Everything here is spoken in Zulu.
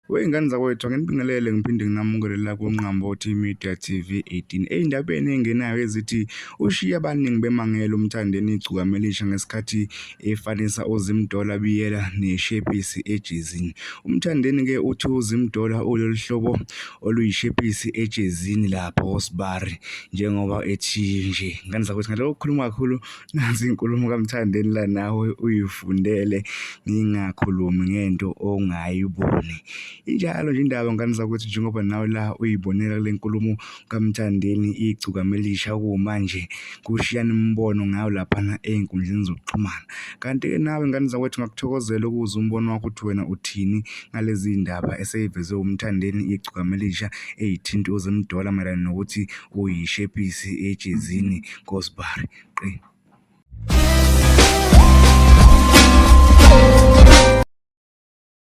Wey'ngane zakwethu, anginibingelele ngiphinde nginamukele la kuNqambothi Media TV 18. Ey'ndabeni ey'ngenayo ezithi ushiye abaningi bemangele uMthandeni Igcokama Elisha ngesikhathi efanisa uZimdollar Biyela neshepisi ejezini. UMthandeni-ke uthi uZimdollar ulolu hlobo oluyishepisi ejezini lapho osibari njengoba ethi nje. Ngane zakwethu, ngalokho ukukhuluma kakhulu, nansi inkulumo kaMthandeni la nawe uyifundele, ngingakhulumi ngento ongayiboni. Injalo nje indaba, ngane zakwethu, njengoba nawe la uyibonela kule nkulumo kaMthandeni Igcokama Elisha, okumanje kushiyana imibono ngayo laphana ey'nkundleni zokuxhumana. Kanti-ke nawe, ngane zakwethu, ngingakuthokozela ukuzwa umbono wakho ukuthi wena uthini ngalezi ndaba esey'vezwe uMthandeni Igcokama Elisha ey'thinta uZimdollar mayelana nokuthi uyishepisi ejezini kosbari. Qe.